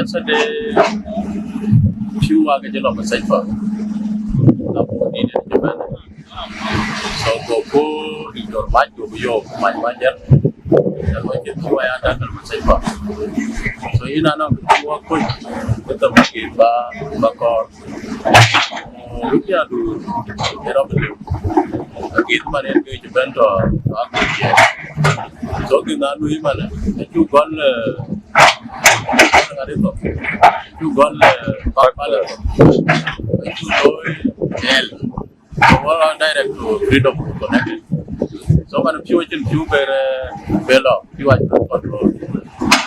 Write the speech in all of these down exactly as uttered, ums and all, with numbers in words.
Sade, pïu wak ke jɔ lɔ message pa. Abu ni ne jɔ bɛ̈n. So go po di jor ma jɔ yo ma ma jɔ. Ya ko ke pïu ya da message pa. So ina na pïu wa ko ke ta ma ke ba ba ko. Wek ya du, ë rɔm liu. Akït man en ke cï bɛ̈n tɔ, tɔ akït ye. So kï na lui man, acuk gɔl, eh, ŋadï thok. Acuk gɔl, eh, bak pal. Acuk looi, el. So wala direct to Freedom Connect. So man pïu acïn pïu ber, eh, ber lɔ, pïu acïn control.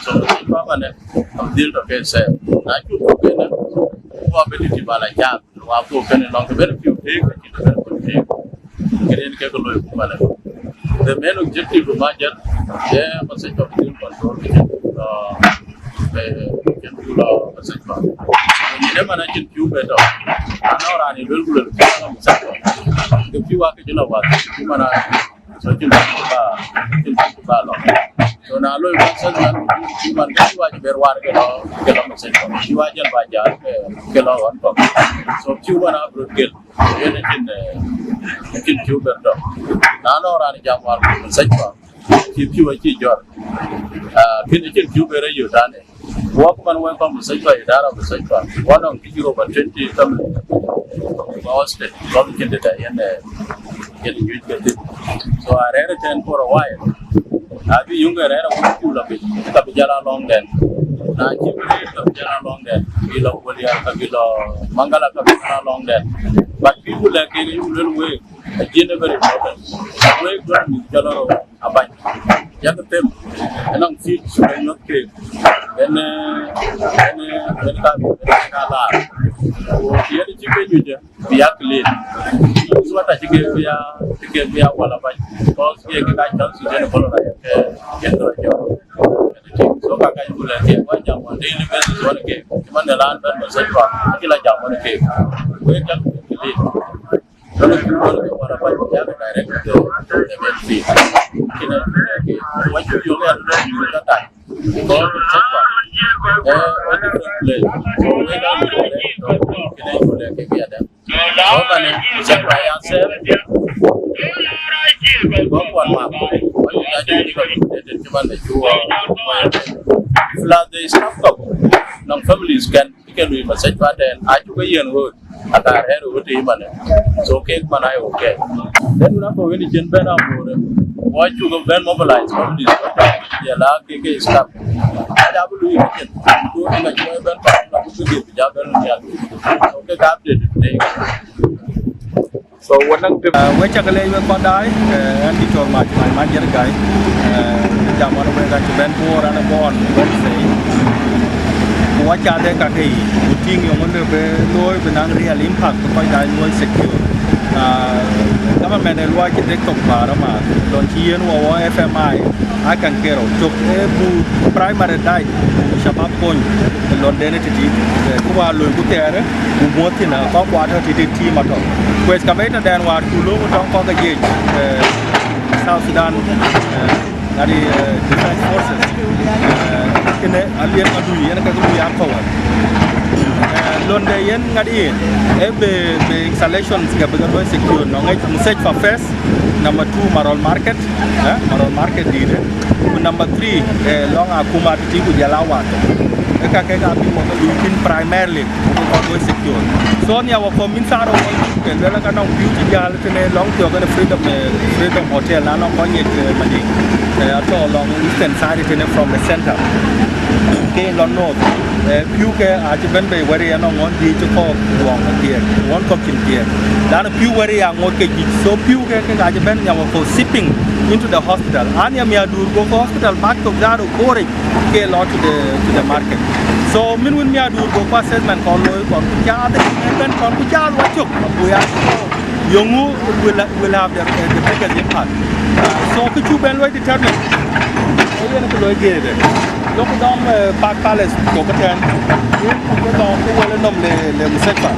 So pïu man, eh, am dhil tɔ ke sɛ. Na cuk tɔ ke na, ku abï ti bala jam. Wa ku kënë lɔŋ ke ben pïu tëëk, ke cïn ben pïu tëëk. Kënë en ke ke loi ku malë. The main objective of Majar, ye message of the control ke cïn, uh, ke cïn ku lɔ message pa. Ni ne man acïn pïu be tɔ. Ana raan i luel ku luel pïu lɔ message pa. Ke pïu wa ke jël wa, pïu man a So cïn ba, cïn ba lɔ. So na loi ba sas man, cï man ke wa ber war ke lɔ, ke lɔ message ko. Cï wa jël ba jal ke, ke lɔ wan ko. So cï wa na bro gel. Yen cïn, eh, cïn cï ber dɔ. Na lɔ ran jam war message ko. Cï pïu cï jɔr. Ah, kin cïn pïu ber yo tane. Wok man wek kɔm mustashfa, idara mustashfa. Wanɔŋ kï jiro ba twenty family. Ba hostage, kɔm cïn dït yen, eh, yen nyuc ke thïn. So a rɛ̈ɛ̈r ten for a while. Na bï yuŋ ke rɛ̈ɛ̈r a wun cu la bï, ka bï jal a lɔŋ den. Na cï bï rɛ̈ɛ̈r ka bï jal a lɔŋ den. Bï la Waliar ka bï la Mangala ka bï jal a lɔŋ den. But people like in you little way. A jin a very important. Wek duɔ̈n mïth jɔl rou abany. Yak them. Ënɔŋ thiëc cuk ë nyuɔ̈th keek. Ën, ën, ën ka, ën ka laar. Ku yen cï ke nyuc, bï ya clean. Suat acï ke bï ya, cï ke bï ya wal abany. Because ke ke ka chance yen bɔ̈ rɔt ke yen rɔt jɔ. So ka ka yuk lɛ̈k ke wa jam on daily basis wan ke. Cï man de lan ben message pa. Cï la jam wan ke. Wek yak clean. Kɔn ku kɔn ke wala kɔc ya ke direct to the main field. Kina ke wa ju yo ya to ka ta. Ko se ko. Eh, a different place. So we ga direct to kina ju le ke ya da. Ko ba ne se ko ya se. Ko ko ma ko. Wa ju ya ju ni ko de de man de ju wa. Fla de staff ko. Non families can ke lui message pa den. A ju ke yen wo. Aka rɛ̈ɛ̈r ë ɣöt yic manë, so kek man aye ɣöt kɛɛc. Then wun akɔ̈u yen cïn bɛ̈n amoorë, wɔ cuk bɛ̈n mobilize families, ye la ke ke staff. Aja bï luui ke cin, ku ë ŋa cï wɔ bɛ̈n kɔ̈u, la ku bï gel bï ja bɛ̈n nhial. So kek update today. So wɔ naŋ tïm. Uh, we cak leec wek kɔn daai, uh, ɛn Diktor Mac, Mac, Mac Jɛr Gai, uh, jam wan wek acï bɛ̈n Bor, an ë Bor, Bor State. Ku wa cath ë kakë yiic, ku tïŋ yöŋö lë bï looi bï naŋ real impact bï kɔc daai luɔi secure. Ah, government ë luɔi cï dek thok päär amääth, lon cï yen wɔ wɔ F M I, akan ke rou cök ë bu primary daai, bu shabab kony, lon den ë tïtï, eh, ku wa loi ku thɛɛrë, ku muɔ̈th thïn, ah, kɔc kuat tɔ̈ tïtï tiim atɔ̈. Kuec ka bei tɔ̈ dɛn wäär cu löŋ tɔŋ kɔ̈k ke jiëc, eh, South Sudan, eh, Ŋadi, eh, Defense Forces, eh, kënë aliet ŋadui, yen ke lui a coward. Eh, londe yen ŋadi yen, eh, be, be installations ke bï ke looi secure, nɔŋ ec Mustashfa first, number two Marol Market, eh, Marol Market dïït, eh, ku number three, eh, lɔŋ akuma tïtï ku jɔl a wath. Ë ka kek abï wɔ ke lui thïn primarily, ku ke kɔc looi secure. So, nia wɔ kɔm min thaar wɔ ke luel ka nɔŋ pïu cï jäl tënë lɔŋ thiɔ̈k ënë Freedom, eh, Freedom Hotel, na nɔŋ kɔc ŋic, eh, Mading, eh, atɔ̈ lɔŋ eastern side tënë from the center. Ke lɔ north, eh, pïu ke acï bɛ̈n bei wɛ̈t ë nɔŋ ɣɔn dhie cï kɔɔk duɔŋ thiëëk, ɣɔn kɔ̈k cïn thiëëk. Lanë pïu wɛ̈t ë aŋoot ke juëc. So pïu ke, ke acï bɛ̈n nia wɔ kɔ̈u shipping into the hospital. An ya miäkduur go ke hospital bak thok dhar ë koor yic, ke lɔ to the, to the market. So min wën miäkduur go ku assessment kɔn looi, kɔn ku caath, ëbɛ̈n kɔn ku caath wa cök, abu ya yöŋö will, will have the, the biggest impact. So kë cuk bɛ̈n looi determine, ee yen kë looi geetë. Lok dɔm, eh, Park Palace kok ëtɛ̈ɛ̈n, yen ku ke dɔm ke wël ë nɔm le, le Mustashfa.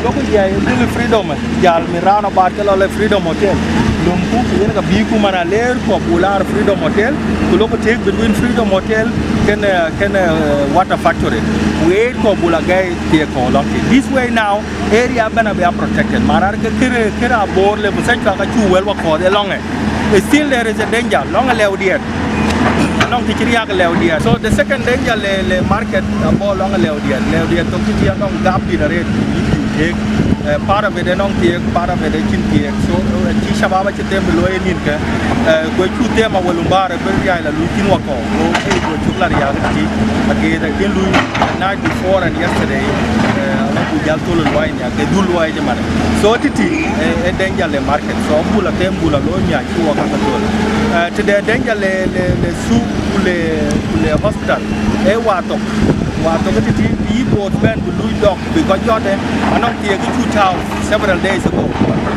Lok ya dhil Freedom, jal mi roundabout ke lɔ le Freedom Hotel. Lomku, ku yen ka bï ku man aleer ku abuk laar Freedom Hotel, ku lok tëëk between Freedom Hotel Kënë, kënë, uh, water factory. Ku ɣet kɔ̈u bul agɛi thiëëk kɔ̈u lɔŋ kë. This way now, area ëbɛ̈n abï ya protected. Marar ke kërë, kërë Abor le mustashfa ka cuk wël wakɔ̈ɔ̈th ë lɔŋë. Still there is a danger. Lɔŋ ë lëu diɛt. Anɔŋ kë cï riääk lëu diɛt. So the second danger le, le market Abor lɔŋ ë lëu diɛt. Lëu diɛt thok cï tï anɔŋ gap dït arëët. Yï thiëëk. Eh, part of it anɔŋ thiëëk, part of it acïn thiëëk. So, eh, cï shabab acï them bï luɔi ë nïn kë. Eh, ku cuk them awël umbär bï riäi la luui thïn wakɔ̈u. Go, go cuk la riääk tï. Ageeth akën luui night before and yesterday. Eh, ala ku jäl thöl luɔi nia, ke dhul luɔi jë man. So, tïtï, eh, eh, danger le market. So, bul athem, bul aloi miac, cï wɔ ka ke thöl. Eh, tëde danger le, le, le thuk, ku le, ku le hospital. Eh, wa thok. Wa thok tïtï, yï boat bɛ̈n bï luui dɔk, bï kɔc jɔt, eh, anɔŋ thiëëk cuk tääu several days ago.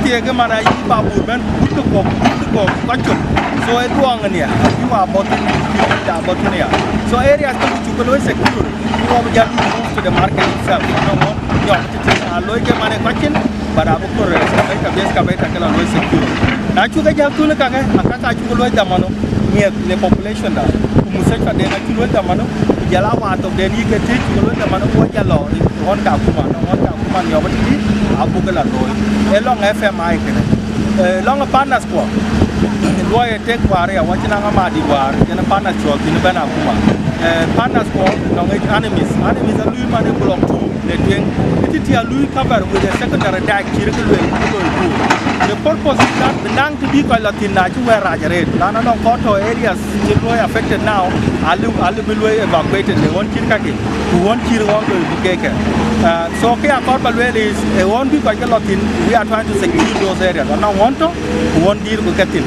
Thiëëk man ayï babur bɛ̈n, kut ke kɔ̈k, kut ke kɔ̈k, kɔc cök. So, ë dhuɔɔŋ nia, abï wa bɔ̈ thïn, abï wa bɔ̈ thïn ya. So, areas ke cuk ke looi secure, ku wɔ bï jäl move to the market itself. Anɔŋ ŋö, nyɔk tïtï, a looi ke man ë kɔc cin, but abï kɔɔr, eh, excavator, bï excavator ke la looi secure. Na cuk ke jäl thun kakë, akaka cuk ke looi dhamanu, miɛth le population da. Ku mustashfa den acuk looi dhamanu, ku jɔl a wa thok den yï ke tïc, cuk ke looi dhamanu, ku wɔ jäl lɔ, ɣɔn Kakuma, nɔŋ ɣɔn Kakuma nyɔk tïtï, abuk ke la looi. Ë lɔŋ F M I kënë. Eh, lɔŋ partners kuɔ. Luɔi ë tek wäär ya, wacï naŋ amadït wäär, kën partners cuɔl thïn bɛ̈n Akuma. Eh, partners kuɔ, nɔŋ ë enemies. Enemies alui man ë block two, le tueŋ. Ë tïtï alui cover with a secondary dike, cï rëk luel, cï loi ku. The purpose is that bï naŋ të bï kɔc lɔ thïn na cï wɛ̈ɛ̈r rac arëët. Lan anɔŋ kɔc tɔ̈ areas cï luɔi affected now, alë, alë bï luɔi evacuated, le ɣɔn cït kakë. Ku ɣɔn cït ɣɔn loi ku kekë. Uh, so kë ya kɔɔr ba lueel is, eh, ɣɔn bï kɔc ke lɔ thïn, we are trying to secure those areas. Anɔŋ ɣɔn tɔ̈, ku ɣɔn dïïr ku ke thïn.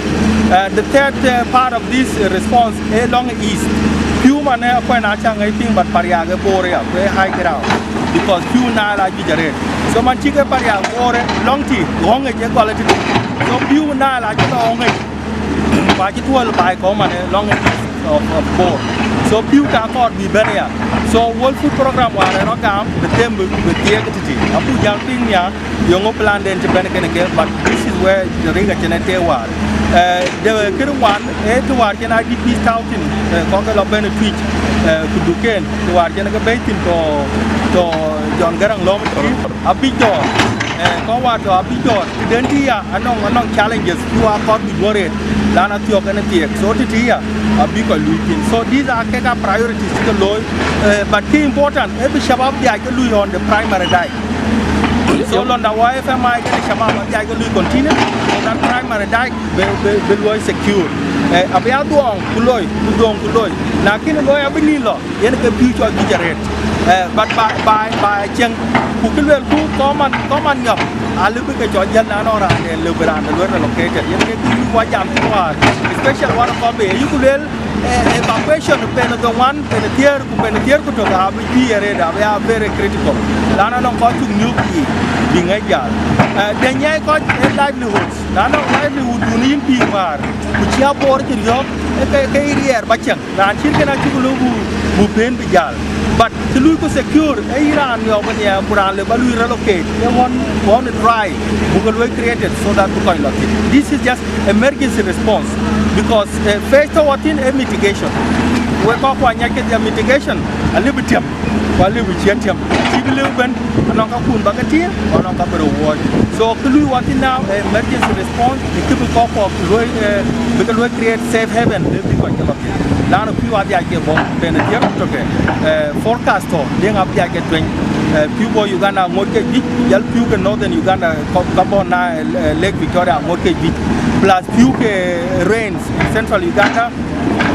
Uh, the third, uh, part of this, uh, response, eh, lɔŋ east. Pïu man, eh, akuɛn acä ŋɛc piŋ, but Pariak ë Bor ya, ku ë high ground. Because pïu Nile ajuëc arëët. So man cï ke Pariak Bor, eh, lɔŋ tï, ɣɔŋ ë cï gɔl ë tïtï. So pïu Nile acï lɔ ɣɔŋ ë. Ba cï tuɔl baai kɔ̈u man, eh, lɔŋ ë of, of Bor. So pïu ka kɔɔr bï bɛ̈n ya. So World Food Program wäär ë rɔt gam, bï them bï, bï thiëëk tïtï. Abuk jäl piŋ nia, yeŋö plan den cï bɛ̈n kënë ke, but this is where the ring acïn ë tëë wäär. Eh, de kërë wan, eh, të wäär cïn I D Ps tääu thïn, eh, kɔc ke lɔ bɛ̈n ë Tuic, eh, ku duken, të wäär cïn ke bɛ̈i thïn tɔ̈, tɔ̈ John Garang lɔ̈m tï, abï jɔɔr, eh, kɔc wäär tɔ̈ abï jɔɔr, të den tï ya, anɔŋ, anɔŋ challenges, pïu akɔɔr bï duɔ̈r ret, lan athiɔ̈k en ë thiëëk. So tïtï ya, abï kɔc luui thïn. So these are kek a priorities cï ke looi, eh, but kë important, eh, bï shabab dhiac ke lui on the primary dike. So lɔn da wa F M I kën shabab adhiac ke lui continue, so that primary dike bï, bï, bï luɔi secure. Eh, abï a dhuɔɔŋ ku loi, ku dhuɔɔŋ ku loi. Na kën loi abï nïn lɔ, yen ke pïu cɔl juëc arëët. Eh, but ba, ba, ba cieŋ, ku kë luelku kɔman, kɔman nyɔk, alë bï ke cɔl jäl na nɔŋ raan de lëu bï raan de luel relocated. Yen ke kë wa jam thïn wäär, especially wan kɔn bï, ayuku luel, eh, evacuation pen the one, pen thiëër, ku pen thiëër ku tök, abï juëc arëët, abï a very critical. Lan anɔŋ kɔc cuk nyuɔ̈th yiic, bï ŋɛc jäl. Eh, de nyai kɔc, eh, livelihoods. Lan anɔŋ livelihood dun yïn pïïr wäär, ku cï Abor cï riɔ̈ɔ̈k, eh, ke, ke riɛɛr ba cieŋ. Raan cït kën acuk lɔ bu, bu pen bï jäl. But të lui ku secure, ee yï raan yɔ̈ɔ̈k ënia, ku raan lë ba lui relocate, ee ɣɔn, ɣɔn ë try, buk ke luɔi created so that bï kɔc lɔ thïn. This is just emergency response, because, eh, phase tɔ̈ wɔ thïn ee mitigation. Wek kɔc ku anyac kedhie mitigation, alë bï tiam, ku alë bï ciɛ̈t tiam. Cï bï lëu bɛ̈n, anɔŋ kakun ba ke tiɛɛr, ku anɔŋ ka bï röt wuɔɔc. So, kë lui wɔ thïn now, eh, emergency response, ë kë bï kɔc kɔ̈k luɔi, eh, bï ke luɔi create safe haven, le bï kɔc ke lɔ thïn. Laanu pïu adhiac ke bɔ̈, pen ë thiëër ku tök, eh, forecast tɔ̈, liŋ adhiac ke tueny. Eh, pïu bɔ̈ Uganda aŋoot ke juëc, jal pïu ke Northern Uganda, kɔc ka bɔ̈ na, eh, Lake Victoria aŋoot ke juëc. Plus pïu ke rains in Central Uganda,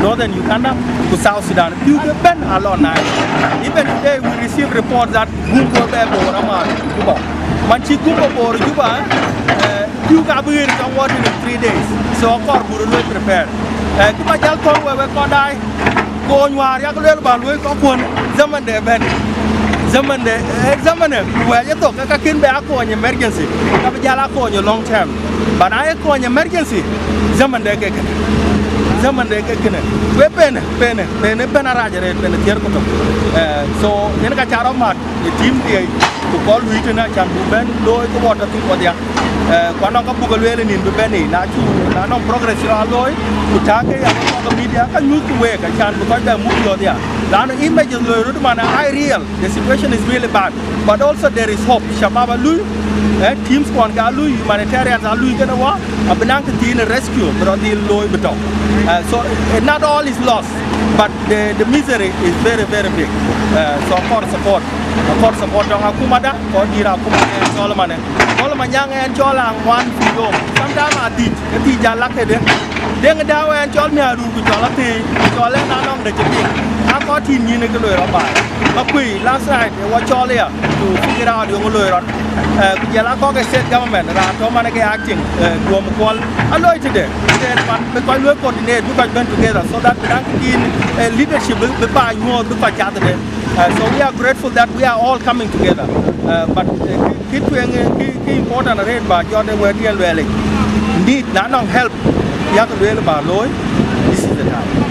Northern Uganda, ku South Sudan. Pïu ke bɛ̈n alɔ Nile. Even today we receive report that gum kɔ̈k bɛ Bor amaar Juba. Man cï gum bɛ Bor Juba, eh, pïu ka bï ɣer tɔŋ wɔ in three days. So akɔɔr buk röt luɔi prepare. Eh, kë ba jäl thɔ̈n wek, wek kɔc daai. Kony wäär yak luel ba luɔi kɔckuɔn, zaman de bɛ̈n. Zaman de, eh, zaman de, ku wɛ̈ɛ̈c ë thok, ke ka kën bɛ a kony emergency, ka bï jäl a kony long term. But na ye kony emergency, zaman de ke kënë. Zaman de ke kënë. Ku ë pen, pen, pen ë bɛ̈n arac arëët, pen ë thiëër ku tök. Eh, so, yen ka ca rɔt mat, ë team diɛ̈, ku kɔc lui tënë acan buk bɛ̈n looi ke wɔ tɔ̈ thïn wɔdhia. Eh, ku anɔŋ ka buk ke lueel ë nïn bï bɛ̈n yic, na cu, na nɔŋ progress cï rɔt looi, ku tääk ke ya social media, ka nyuth ku week, acan bï kɔc bɛ muk yɔ̈ɔ̈th ya. Lanu images loi rot man ai real, the situation is really bad. But also there is hope. Shabab alui, eh, teams kuɔn ka alui, humanitarians alui kënë wɔ, abï naŋ kë thiin rescue bï rɔt dhil looi bï tɔ̈. Uh, so, eh, not all is lost, but the, the misery is very, very big. Uh, so akɔɔr support, akɔɔr support dɔŋ akumada, kɔɔr dïr akumada cɔl manë. Cɔl Manyaŋ ɣɛn cɔl aŋuan fi yom. Sometimes I teach, ke thiic jal lak këde. Deŋ Dau ɣɛn cɔl mi aruu ku cɔl athii, ku cɔl ɣɛn anɔŋ de cï piŋ. Akɔɔr tïŋ nyïn ke loi rɔt baai. Makuei, last night, ë wɔ cɔl ya, to figure out yöŋ loi rɔt. Eh, ku jɔl akɔɔr ke state government, raan tɔ̈ man ke acting, eh, Duɔm Kuɔl. Aloi tëde, tëde man, bï kɔc luɔi coordinate, bï kɔc bɛ̈n together, so that bï daŋ kïn, eh, leadership bï, bï baai nyuɔɔth, bï kɔc cath tëde. Uh, so we are grateful that we are all coming together. Uh, but, uh, kë, kë tueŋ, uh, kë, kë important arëët ba jɔt ë wɛ̈t yen luɛɛl yic. Need na nɔŋ help, yak lueel ba looi, this is the time.